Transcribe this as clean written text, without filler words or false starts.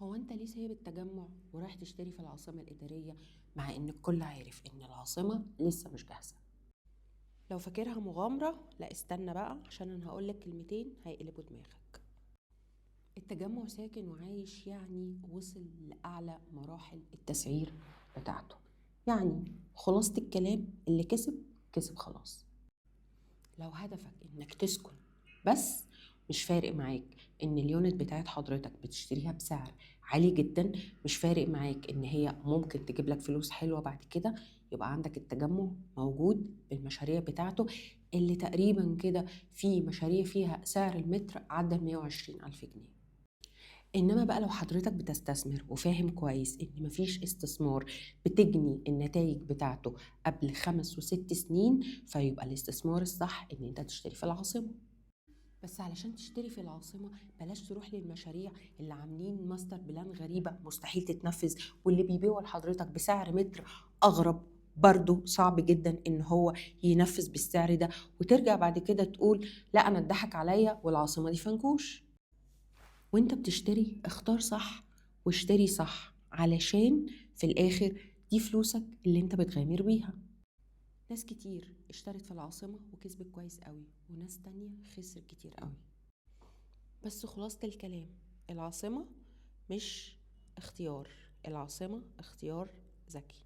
هو انت ليه سايب التجمع ورايح تشتري في العاصمة الإدارية، مع ان الكل عارف ان العاصمة لسه مش جاهزة؟ لو فاكرها مغامرة، لا استنى بقى عشان انا هقولك كلمتين هيقلبوا دماغك. التجمع ساكن وعايش، يعني وصل لأعلى مراحل التسعير بتاعته. يعني خلاصة الكلام، اللي كسب كسب خلاص. لو هدفك انك تسكن بس، مش فارق معاك ان ال unit بتاعت حضرتك بتشتريها بسعر عالي جدا، مش فارق معاك ان هي ممكن تجيب لك فلوس حلوة بعد كده، يبقى عندك التجمع موجود بالمشاريع بتاعته اللي تقريبا كده في مشاريع فيها سعر المتر عدى 120 ألف جنيه. إنما بقى لو حضرتك بتستثمر وفاهم كويس إن مفيش استثمار بتجني النتائج بتاعته قبل 5 و6 سنين، فيبقى الاستثمار الصح إن أنت تشتري في العاصمة. بس علشان تشتري في العاصمة بلاش تروح للمشاريع اللي عاملين master plan غريبة مستحيل تتنفذ، واللي بيبيعوا لحضرتك بسعر متر أغرب برضو صعب جدا إن هو ينفذ بالسعر ده، وترجع بعد كده تقول لا أنا اتضحك عليا والعاصمة دي فنكوش. وانت بتشتري اختار صح واشتري صح، علشان في الآخر دي فلوسك اللي انت بتغامر بيها. ناس كتير اشترت في العاصمة وكسبت كويس قوي، وناس تانية خسرت كتير قوي. بس خلاصة الكلام، العاصمة مش اختيار، العاصمة اختيار ذكي.